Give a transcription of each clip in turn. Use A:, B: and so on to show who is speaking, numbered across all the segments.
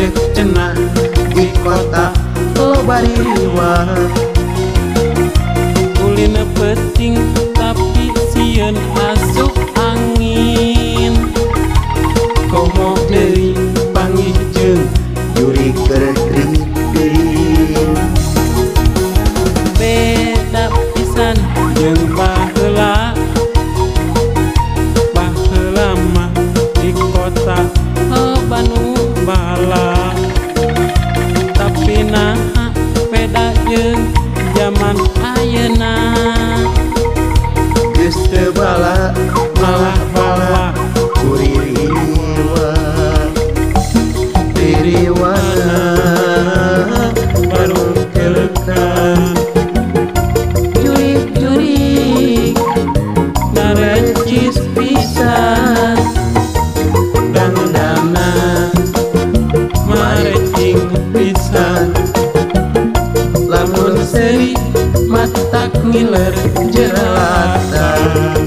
A: cek cenah di kota loba ririwah.
B: Ulin peuting tapi sieun asup angin.
A: Komo deui panggih jeung jurig keur kriting.
B: Beda pisan jeung baheula, baheula mah di kota loba nu bala. Tapi naha beda jeung jaman ayeuna.
A: Geus teu bala malah bala ku ririwa. Ririwana baru kelekan.
B: Jurig-jurig narecis pisan.
A: Dangdanan
B: marecing pisan.
A: Lamun seuri
B: matak ngiler
A: jeralatan.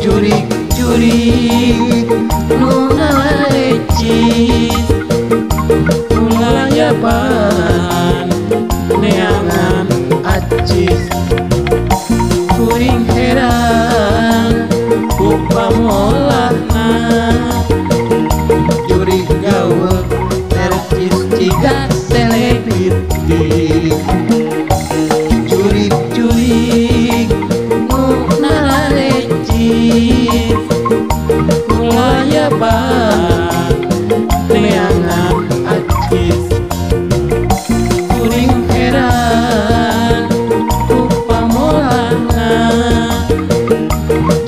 A: Jurig-jurig
B: nu narecis kulayaban neangan acis. Kuring heran ku pamolahna.
A: Jurig gaul nerecis ciga selebriti.
B: Jurig-jurig nu narecis kulayaban neangan acis. Kuring heran ku pamolahna.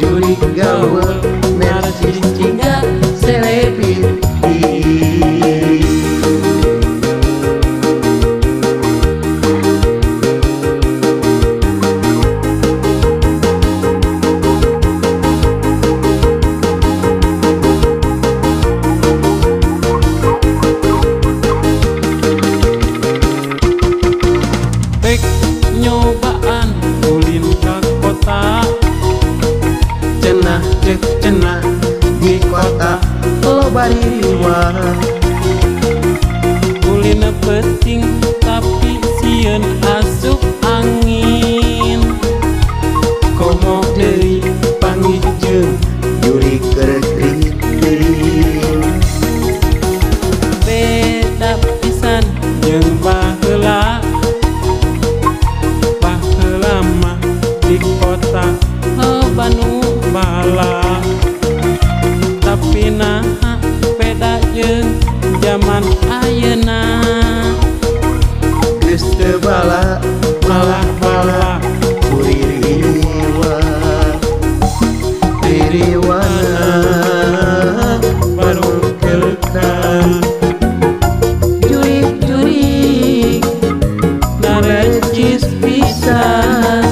A: Jurig gaul
B: nerecis ciga selebriti. Rek nyobaan ulin ka kota.
A: Cenah cek cenah di kota loba ririwah.
B: Ulin peuting tapi sieun asup angin.
A: Komo deui panggih jeung jurig keur kriting.
B: Beda pisan jeung baheula, baheula mah di kota loba nu bala. Tapi naha beda jeung jaman ayeuna.
A: Geus teu bala malah bala ku ririwa. Ririwana
B: baru kelekan. Jurig-jurig narecis pisan.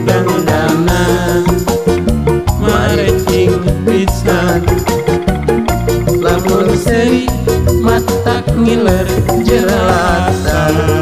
A: Dangdanan
B: marecing pisan.
A: Lamun
B: seuri matak ngiler
A: jeralatan.